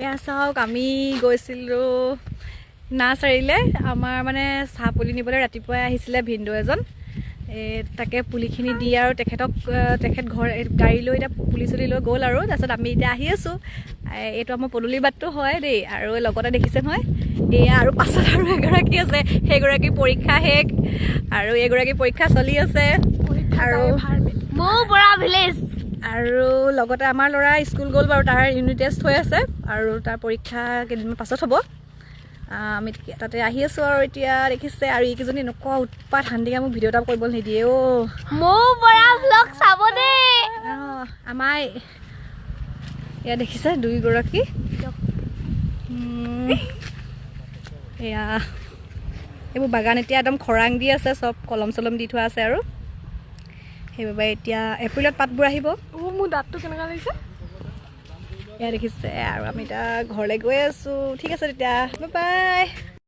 এয়া চাওক, আমি গৈছিলোঁ নাৰ্চাৰীলৈ। আমাৰ মানে চাহ পুলি নিবলৈ ৰাতিপুৱাই আহিছিলে ভিনদেউ এজন। এই তাকে পুলিখিনি দি আৰু তেখেতক তেখেত ঘৰ গাড়ী লৈ এতিয়া পুলি চুলি লৈ গ'ল আৰু তাৰপিছত আমি এতিয়া আহি আছোঁ। এইটো আমাৰ পদূলি বাটটো হয় দেই। আৰু লগতে দেখিছে নহয়, এয়া আৰু পাছত আৰু এগৰাকী আছে, সেইগৰাকী পৰীক্ষা শেষ আৰু এইগৰাকী পৰীক্ষা চলি আছে। আৰু মৌ বৰা ভিলেজ। আৰু লগতে আমাৰ ল'ৰা স্কুল গ'ল বাৰু, তাৰ ইউনিট টেষ্ট হৈ আছে আৰু তাৰ পৰীক্ষা কেইদিনমান পাছত হ'ব। আমি তাতে আহি আছোঁ আৰু এতিয়া দেখিছে। আৰু এইকেইজনী এনেকুৱা উৎপাত, শান্তিকে মোক ভিডিঅ' এটা কৰিবলৈ নিদিয়ে অ'। মৌ বৰা ব্লগ চাব দেই। অঁ, আমাৰ এয়া দেখিছে দুয়োগৰাকী। এয়া এইবোৰ বাগান এতিয়া একদম খৰাং দি আছে, চব কলম চলম দি থোৱা আছে আৰু সেইবাবে এতিয়া এপ্ৰিলত পাতবোৰ আহিব। অ', মোৰ দাঁতটো কেনেকুৱা লাগিছে? এয়া দেখিছে, আৰু আমি এতিয়া ঘৰলৈ গৈ আছোঁ। ঠিক আছে তেতিয়া, বাই বাই।